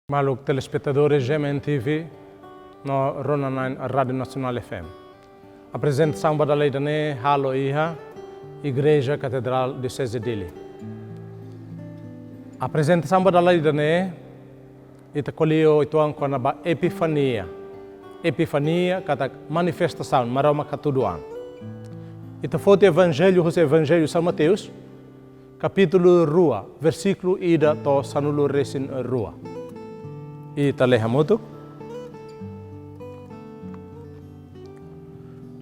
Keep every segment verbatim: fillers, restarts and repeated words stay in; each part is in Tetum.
Maluk telespetadores G M N T V no rona na'in Rádiu Nasionál F M. Aprezentasaun ba dala ida-ne'e halo iha Igreja Katedrál Dioseze Dili. Aprezentasaun ba dala ida-ne'e, ita ko'alia uitoan kona-ba Epifania. Epifania katak manifestasaun, Maromak hatudu an. Ita foti Evanjellu husi Evanjellu São Mateus, kapítulu rua, versíkulu ida to'o sanulu-resin-rua. Ita lee hamutuk.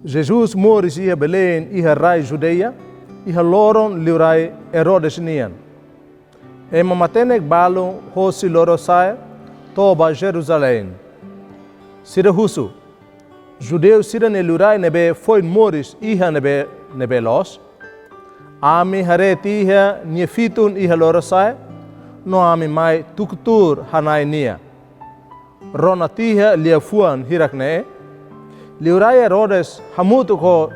Jesus moris iha Belém, iha rai Judeia, iha loron liurai Herodes nian. Ema matenek balun hosi lorosa'e to'o ba Jerusalém. Sira husu: Judeu sira-nia liurai ne'ebé foin moris iha ne'ebé, ne'ebé loos? Ami haree tiha nia fitun iha lorosa'e, no ami mai tuku tuur hana'i nia. Rona tiha liafuan hirak-ne'e, liurai Herodes hamutuk ho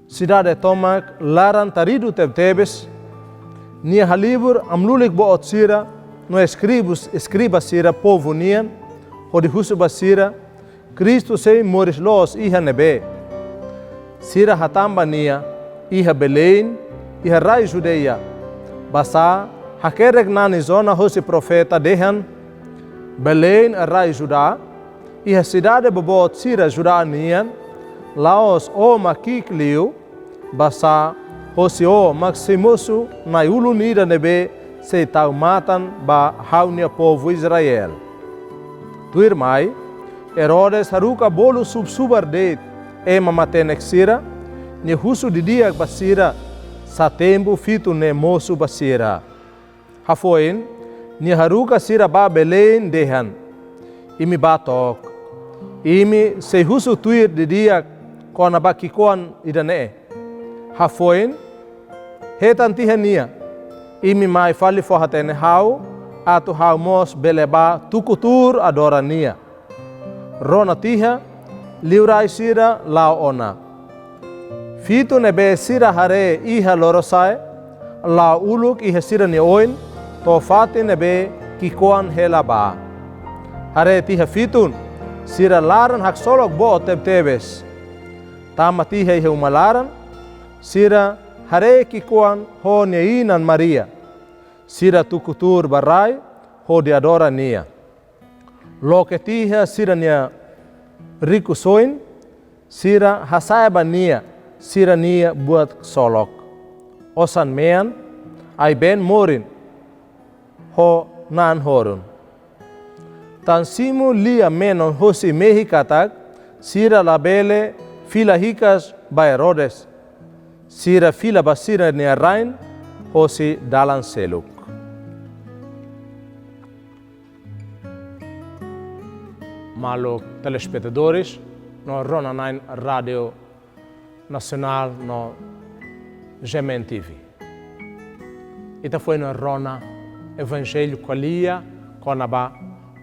sidade tomak laran-taridu tebetebes, nia halibur amu-lulik boot sira no eskribus, eskriba sira povu nian, hodi husu ba sira: Kristu sei moris loos iha ne'ebé? Sira hatán ba nia: Iha Belém, iha rai Judeia. Basá hakerek nanis ona hosi profeta dehan: Belém, rai Judá, iha sidade boboot sira Judá nian, la'ós ó mak ki'ik liu, basá hosi ó mak sei mosu na'i-ulun ida ne'ebé sei tau matan ba ha'u-nia povu Israel. Tuirmai, Herodes haruka bolu sub-subar de'it ema matenek sira, nia husu didi'ak ba sira sá tempu fitun ne'e mosu ba sira. Hafoin, nia haruka sira ba Belém dehan: Imi bá took. Imi sei husu tuir didi'ak kona-ba ki'ikoan ida-ne'e. Hafoin, hetan tiha nia. Imi mai fali fó-hatene ha'u, atu ha'u mós bele bá tuku tuur adora nia. Rona tiha, liurai sira la'o ona. Fitun ne'ebé sira haree iha lorosa'e, la'o uluk iha sira-nia oin, to'o fatin ne'ebé ki'ikoan hela ba. Haree tiha fitun, sira laran haksolok boot tebetebes. Tama tiha iha uma laran, sira haree ki'ikoan ho nia inan Maria. Sira tuku tuur ba rai, hodi adora nia. Loke tiha sira-nia rikusoin, sira hasa'e ba nia sira-nia buat ksolok: osan-mean, ai-been morin, ho na'an-horun. Tan simu lia menon hosi mehi katak sira labele fila hikas ba Herodes, sira fila ba sira-nia rain hosi dalan seluk. Maluk telespetadores no rona na'in Rádiu Nasionál no G M N T V. Ita foin rona Evanjellu ko'alia kona-ba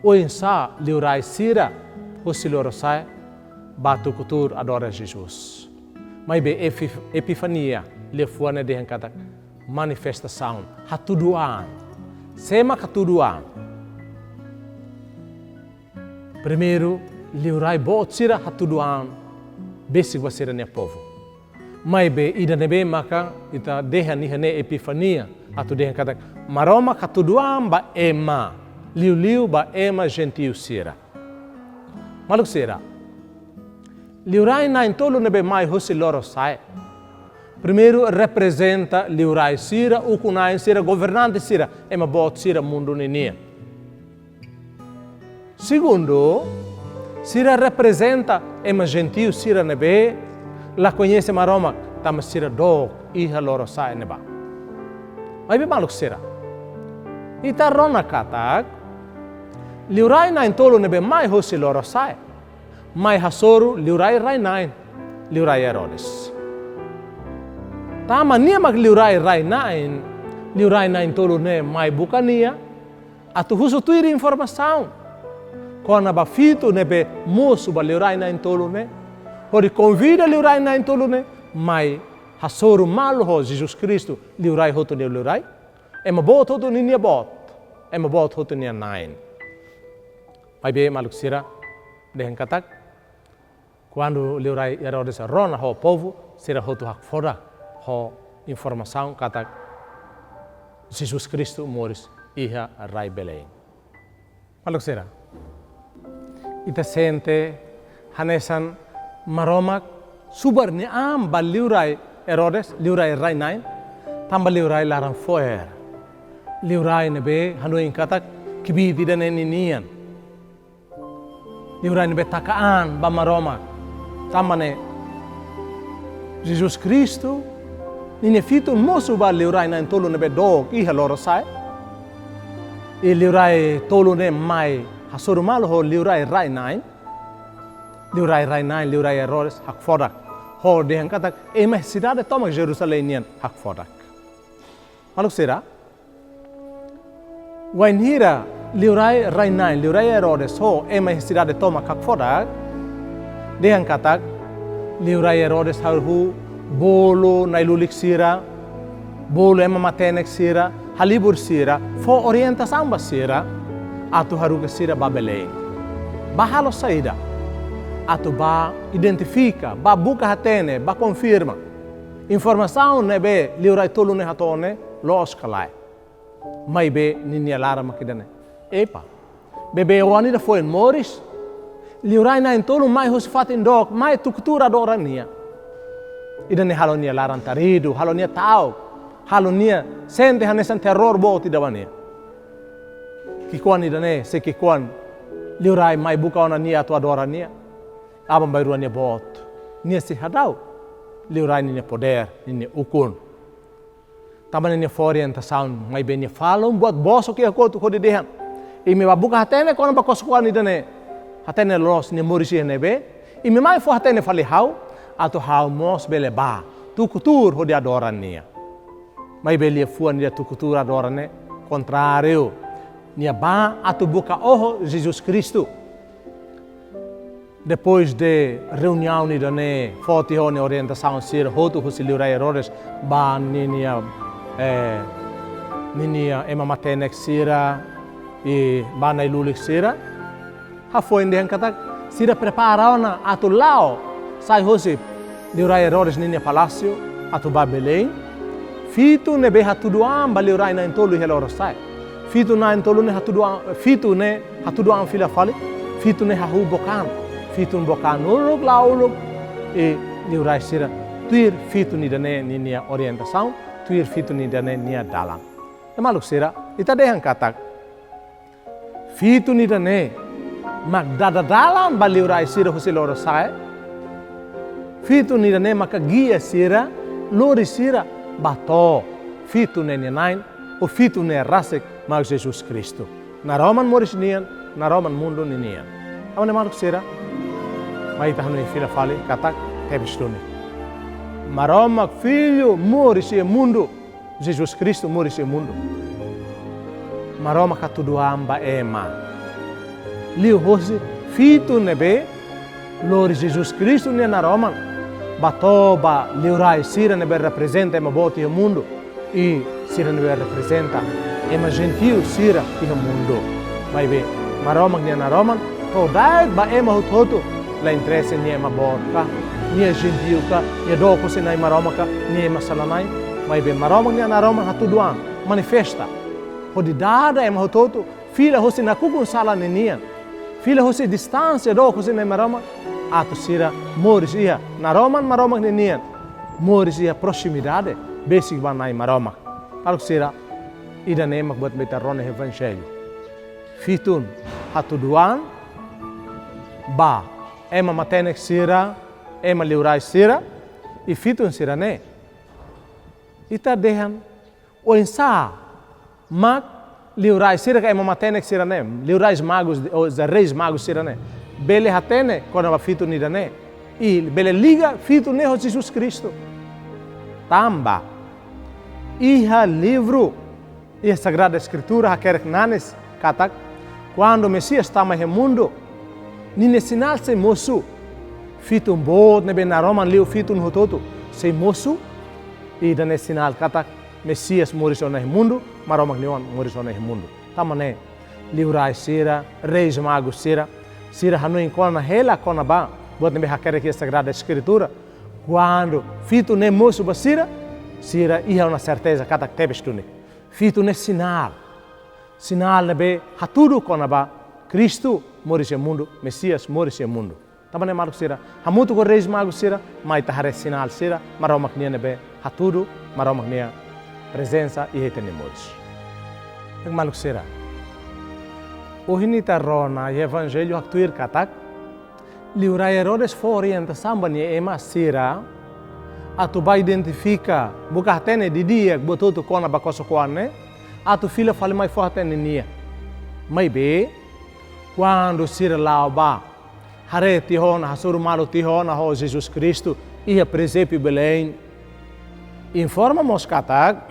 oinsá liurai sira husi lorosa'e bá tuku tuur adora Jesus. Maibé Epi-, Epifania, liafuan ne'e dehan katak manifestasaun, hatudu an. Sé mak hatudu an? Primeiru, liurai boot sira hatudu an besik ba sira-nia povu. Maibé ida ne'ebé maka ita dehan iha ne'e Epifania, atu dehan katak Maromak hatudu an ba ema, liuliu ba ema jentiu sira. Maluk sira, liurai na'in-tolu ne'ebé mai hosi lorosa'e, primeiru reprezenta liurai sira, ukun-na'in sira, governante sira, ema boot sira mundu ninian. Segundu, sira reprezenta ema jentiu sira ne'ebé la koñese Maromak, tanba sira dook iha lorosa'e ne'ebá. Maibé maluk sira, ita rona katak liurai na'in-tolu ne'ebé mai hosi lorosa'e, mai hasoru liurai rai-na'in, liurai Herodes. Tanba nia mak liurai rai-na'in, liurai na'in-tolu ne'e mai buka nia, atu husu tuir informasaun kona-ba fitun ne'ebé mosu ba liurai na'in-tolu ne'e, hodi konvida liurai na'in-tolu ne'e mai hasoru malu ho Jesus Kristu, liurai hotu nia liurai, ema boot hotu ninia boot. ema boot hotu nia na'in. Maibé maluk sira, dehan katak, kuandu liurai Herodes rona ho povu, sira hotu hakfodak ho informasaun katak Jesus Kristu moris iha rai Belém. Maluk sira, ita sente hanesan Maromak subar nia an ba liurai Herodes, liurai rai-na'in, tanba liurai laran fo'er. Liurai ne'ebé hanoin katak kbiit ida-ne'e ninian. Liurai ne'ebé taka an ba Maromak. Tanba ne'e Jesus Kristu ninia fitun mosu ba liurai na'in-tolu ne'ebé dook iha lorosa'e. I liurai tolu ne'e mai hasoru malu ho liurai rai-na'in. Liurai rai-na'in, liurai Herodes hakfodak. Ho dehan katak ema iha sidade tomak Jerusalém nian hakfodak. Maluk sira, wainhira liurai rai-na'in, liurai Herodes ho ema iha sidade tomak hakfodak, dehan katak liurai Herodes hahú bolu na'i-lulik sira, bolu ema matenek sira, halibur sira, fó orientasaun ba sira, atu haruka sira ba Belém. Ba halo saida? Atu ba identifika, ba buka hatene, ba konfirma informasaun ne'ebé liurai tolu ne'e hato'o ne'e loos ka lae. Maibé ninia laran mak ida-ne'e. Epa, bebé oan ida foin moris. Liurai na'in-tolu mai husi fatin dook, mai tuku tuur adora nia. Ida-ne'e halo nia laran taridu, halo nia ta'uk, halo nia sente hanesan teror boot ida ba nia. Ki'ikoan ida-ne'e, se ki'ikoan liurai mai buka ona nia atu adora nia, aban-bainrua nia boot, nia sei hadau liurai ninia podér, ninia ukun. Tanba ne'e nia fó orientasaun, maibé nia falun buat bosok iha kotuk hodi dehan: Imi bá buka hatene kona-ba koskuan ida-ne'e. Hatene loos nia moris iha ne'ebé. Imi mai fó hatene fali ha'u, atu ha'u mós bele bá tuku tuur hodi adora nia. Maibé liafuan ida tuku tuur adora ne'e kontráriu. Nia bá atu buka oho Jesus Kristu. Depois de reuniaun ida-ne'e, foti ho nia orientasaun sira hotu husi liurai Herodes ba ninia, eh, ninia ema matenek sira i ba na'i-lulik sira. Hafoin dehan katak sira prepara ona atu la'o sai husi liurai Herodes ninia palásiu atu ba Belém. Fitun ne'ebé hatudu an ba liurai na'in-tolu iha lorosa'e. Fitun na'in-tolu ne'e hatudu an, fitun ne'e hatudu an fila fali, fitun ne'e hahú book an, fitun book an uluk la'o uluk, i liurai sira tuir fitun ida-ne'e ninia orientasaun, tuir fitun ida-ne'e nia dalan. Ema maluk sira, ita dehan katak fitun ida-ne'e mak dada dalan ba liurai sira husi lorosa'e. Fitun ida-ne'e maka gia sira, lori sira ba to'o fitun ne'e nia na'in, ou fitun ne'e rasik mak Jesus Kristu. Naroman moris nian, naroman mundu ninian. Ema maluk sira, mai ita hanoin fila fali katak tebes duni. Maromak Filho moris iha mundu. Jesus Kristu moris iha mundu. Maromak hatudu an ba ema. Liuhosi fitun ne'ebé lori Jesus Kristu nia naroman ba to'o ba liurai sira ne'ebé reprezenta ema boot iha mundu, i sira ne'ebé reprezenta ema jentiu sira iha mundu. Maibé Maromak nia naroman to'o da'et ba ema hotu-hotu, la interesa nia ema boot ka, nia jentiu ka, nia dook husi Na'i Maromak ka, nia ema sala-na'in. Maibé Maromak nia naroman hatudu an, manifesta hodi dada ema hotu-hotu fila husi nakukun sala ninian, fila husi distánsia dook husi Na'i Maromak, atu sira moris iha naroman Maromak ninian, moris iha proximidade besik ba Na'i Maromak. Maluk sira, ida-ne'e mak buat ne'ebé ita rona iha Evanjellu. Fitun hatudu an ba ema matenek sira, ema liurai sira, i fitun sira-ne'e, ita dehan oinsá mak liurai sira ka ema matenek sira-ne'e, liurais magos, ou os reis magos sira-ne'e, bele hatene kona-ba fitun ida-ne'e, i bele liga fitun ne'e ho Jesus Kristu. Tanba iha livru, iha Sagrada Eskritura hakerek nanis katak, kuandu Mesias tama iha mundu, ninia sinál sei mosu. Fitun boot ne'ebé naroman liu fitun hotu-hotu sei mosu, ida-ne'e sinál katak Mesias moris ona iha mundu, Maromak nia Oan moris ona iha mundu. Tanba ne'e, liurai sira, Reis Magus sira, sira hanoin kona hela kona-ba buat ne'ebé hakerek iha Sagrada Eskritura. Kuandu fitu ne'e mosu ba sira, sira iha ona serteza katak tebes duni. Fitu ne'e sinál. Sinál ne'ebé hatudu kona-ba Kristu moris iha mundu, Mesias moris iha mundu. Tanba ne'e maluk sira, hamutuk ho Reis Magus sira, mai ita haree sinál sira, Maromak nian ne'ebé hatudu, Maromak nia prezensa iha ita-nia moris. Maluk sira, ohin ita rona iha Evanjellu haktuir katak, liurai Herodes fó orientasaun ba nia ema sira, atu bá identifika, buka hatene didi'ak buat hotu kona-ba kosokoan ne'e, atu fila fali mai fó-hatene nia. Maibé, kuandu sira la'o bá, haree tiha ona, hasoru malu tiha ona ho Jesus Kristu iha prezépiu Belém, informa mós katak,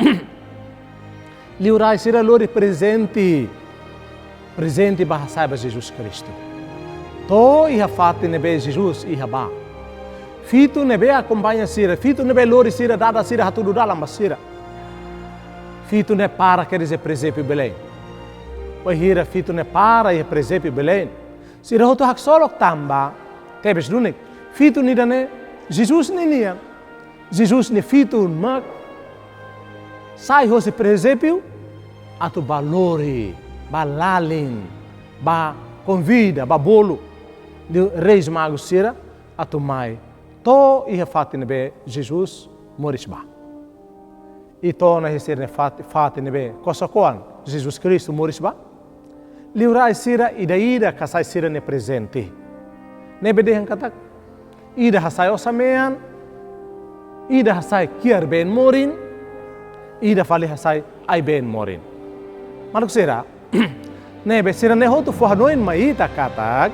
liurai sira lori prezente, prezente ba hasa'e ba Jesus Kristu. To'o iha fatin ne'ebé Jesus iha bá. Fitu ne'ebé akompaña sira, fitu ne'ebé lori sira, dada sira, hatudu dalan ba sira. Fitu ne'e para kedas iha prezépiu Belém. Wainhira fitu ne'e para iha prezépiu Belém, sira hotu haksolok tanba tebes duni, fitu ida-ne'e Jesus ninian. Jesus nia fitu mak sai hosi prezépiu atu bá lori, bá lalin, bá konvida, bá bolu Reis Magus sira atu mai to'o iha fatin ne'ebé Jesus moris bá. I to'o ona iha sira-nia fat-, fatin ne'ebé kosokoan Jesus Kristu moris bá, liurai sira ida-idak hasai sira-nia prezente. Ne'ebé dehan katak, ida hasai osan-mean, ida hasai kiar-been morin, ida fali hasai ai-been morin. Maluk sira, ne'ebé sira-ne'e hotu fó hanoin mai ita katak,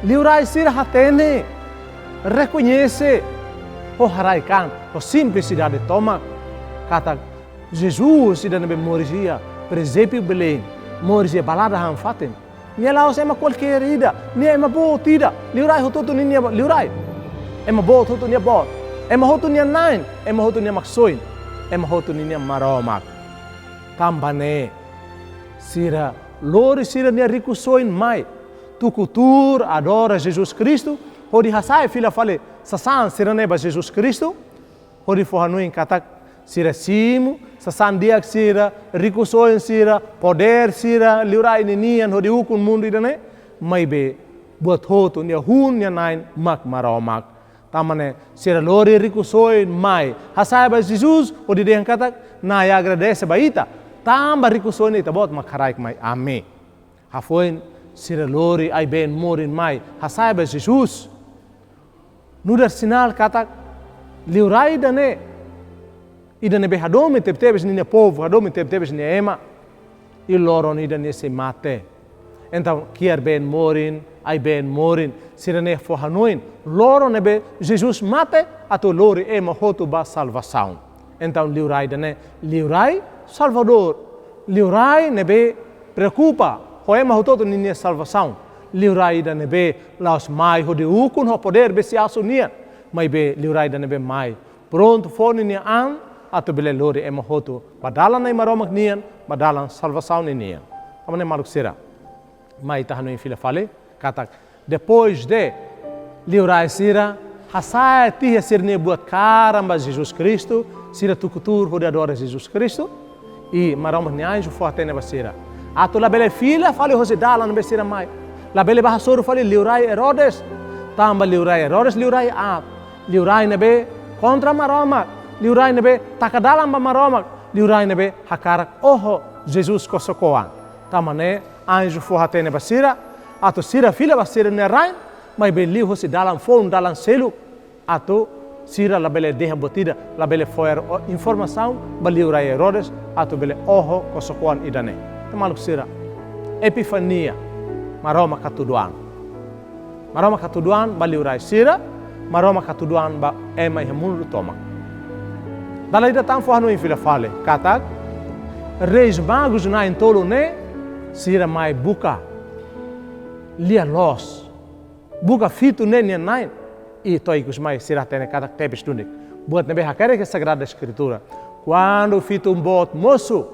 liurai sira hatene, rekoñese, ho haraik-an, ho simplisidade tomak, katak Jesus ida ne'ebé moris iha prezépiu Belém, moris iha balada han fatin, nia la'ós ema kualkér ida, nia ema boot ida, liurai hotu-hotu ninia liurai. Ema boot hotu nia boot, ema hotu nia na'in, ema hotu nia Maksoin, ema hotu ninia Maromak. Tanba ne'e, sira lori sira-nia rikusoin mai, tuku tuur adora Jesus Kristu, hodi hasa'e fila fali sasán sira-ne'e ba Jesus Kristu, hodi fó hanoin katak sira simu sasán di'ak sira, rikusoin sira, podér sira, liurai ninian hodi ukun mundu ida-ne'e, maibé buat hotu nia hun nia na'in mak Maromak. Tanba ne'e sira lori rikusoin mai hasa'e ba Jesus, hodi dehan katak, Na'i agradese ba Ita, tanba rikusoin Ita-Boot mak haraik mai ami. Hafoin sira lori ai-been morin mai hasa'e ba Jesus. Nu'udar sinál katak liurai ida-ne'e, ida ne'ebé hadomi tebetebes ninia povu, hadomi tebetebes nia ema, i loron ida nia sei mate. Entaun kiar-been morin, ai-been morin, sira-ne'e fó hanoin loron ne'ebé Jesus mate atu lori ema hotu ba salvasaun. Entaun liurai ida-ne'e liurai Salvadór, liurai ne'ebé preokupa ho ema hotu-hotu ninia salvasaun. Liurai ida ne'ebé la'ós mai hodi ukun ho podér besi asu nian, maibé liurai ida ne'ebé mai prontu fó ninia an atu bele lori ema hotu ba dalan Na'i Maromak nian, ba dalan salvasaun ninian. Tanba ne'e maluk sira, mai ita hanoin fila fali katak, depois de liurai sira hasa'e tiha sira-nia buat karan ba Jesus Kristu, sira tuku tuur hodi adora Jesus Kristu, i Maromak nia anju fó-hatene ba sira atu labele fila fali hosi dalan ne'ebé sira mai, labele bá hasoru fali liurai Herodes, tanba liurai Herodes liurai aat, liurai ne'ebé kontra Maromak, liurai ne'ebé taka dalan ba Maromak, liurai ne'ebé hakarak oho Jesus kosokoan. Tanba ne'e anju fó-hatene ba sira atu sira fila ba sira-nia rain, maibé liu hosi dalan foun, dalan seluk, atu sira labele dehan buat ida, labele fó informasaun ba liurai Herodes atu bele oho kosokoan ida-ne'e. Entaun maluk sira, Epifania, Maromak hatudu an. Maromak hatudu an ba liurai sira, Maromak hatudu an ba ema iha mundu tomak. Dala ida tan fó hanoin fila fali katak, Reis Magus na'in-tolu ne'e, sira mai buka lia-loos, buka fitu ne'e nia na'in, i to'o ikus mai sira hatene katak tebes duni. Buat ne'ebé hakerek iha Sagrada Eskritura, kuandu fitu boot mosu,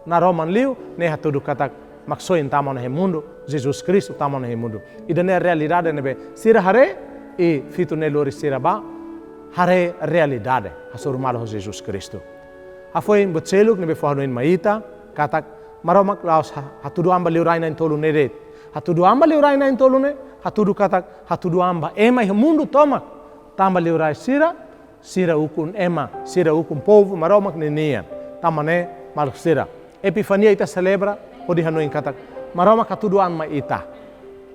naroman liu ne'e hatudu katak Maksoin tama ona iha mundu, Jesus Kristu tama ona iha mundu. Ida-ne'e realidade ne'ebé sira haree, i fitu ne'e lori sira ba haree realidade hasoru malu ho Jesus Kristu. Hafoin buat seluk ne'ebé fó hanoin mai ita katak Maromak la'ós ha-, hatudu an ba liurai na'in-tolu ne'e de'it. Hatudu an ba liurai na'in-tolu ne'e hatudu katak hatudu an ba ema iha mundu tomak, tanba liurai sira, sira ukun ema, sira ukun povu Maromak ninian. Tanba ne'e, maluk sira, Epifania ita selebra hodi hanoin katak Maromak hatudu an mai ita.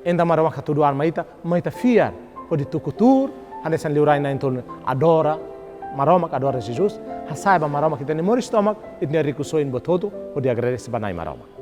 Entaun Maromak hatudu an mai ita, mai ita fiar hodi tuku tuur hanesan liurai na'in-tolu ne'e, adora Maromak, adora Jesus, hasa'e ba Maromak ita-nia moris tomak, ita-nia rikusoin buat hotu, hodi agradese ba Na'i Maromak.